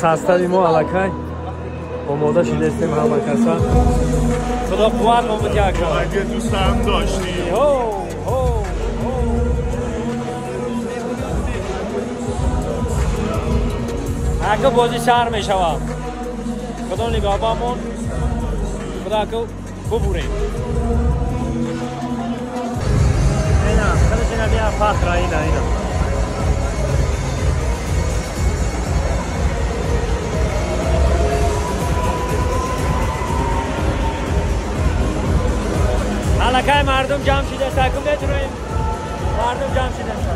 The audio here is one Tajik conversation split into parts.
Состави мо аллакай омода шудастем ҳама каса. Худо қувват мо буд яка. اگه دوستم داشتی. Ака бозӣ шаҳр мешавад. Худо нигоҳбонмон. Худо ака бубурем. Ина, худашина бия фахра ина ина. Аллакай мардум ҷамъ шудааст, аку метавонем мардум ҷамъ шудааст.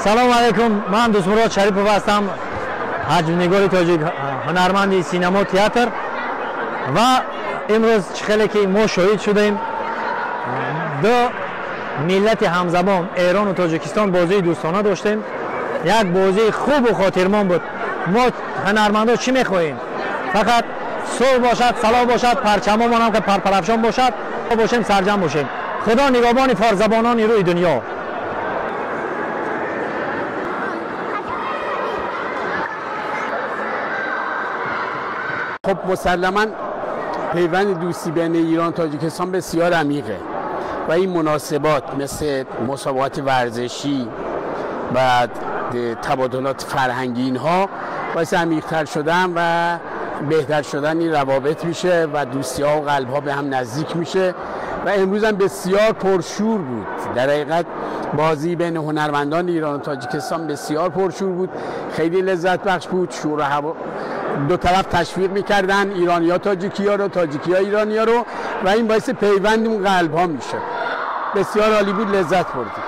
Салом алейкум, ман Дӯстмурод Шарипов ҳастам, ҳаҷвнигори тоҷик, ҳунарманди синемо театр. Ва имрӯз чӣ хеле ки мо шоҳид шудем, ду миллати ҳамзабон Эрону Тоҷикистон бозии дӯстона доштем. Як бозии хубу хотирмон буд. Мо ҳунармандо чӣ мехоҳем? Фақат сулҳ бошад, салом бошад, парчамомон ҳам ки парпарафшон бошад, бошем, сарҷам бошем. Худо нигоҳбони форсзабонони рӯи дунё. خب مسلما پیوند دوستی بین ایران و تاجیکستان بسیار عمیقه و این مناسبات مثل مسابقات ورزشی و تبادلات فرهنگی اینها باعث عمیق‌تر شدن و بهتر شدن این روابط میشه و دوستی ها و قلب ها به هم نزدیک میشه و امروز هم بسیار پرشور بود. در حقیقت بازی بین هنرمندان ایران و تاجیکستان بسیار پرشور بود، خیلی لذت بخش بود. شور و هوا دو طرف تشویق میکردن، ایرانیا تاجیکیا رو، تاجیکیا ایرانیا رو، و این باعث پیوند اون قلب ها میشه. بسیار عالی بود، لذت بردیم.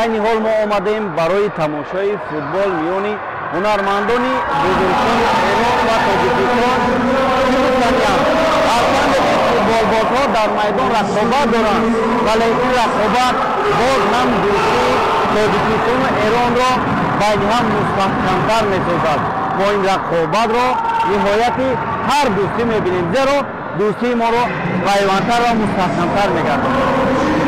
Айни ҳол мо омадем барои тамошои футбол миёни ҳунармандони бузургони Эрон ва Тоҷикистон. Ҳарчанде ки футболбозҳо дар майдон рақобат доранд, вале ин рақобат боз ҳам дӯстии Тоҷикистону Эронро байни ҳам мустаҳкамтар месозад. Мо ин рақобатро ниҳояти ҳар дӯстӣ мебинем, зеро дӯстии моро пайвандтар ва мустаҳкамтар мегардонад.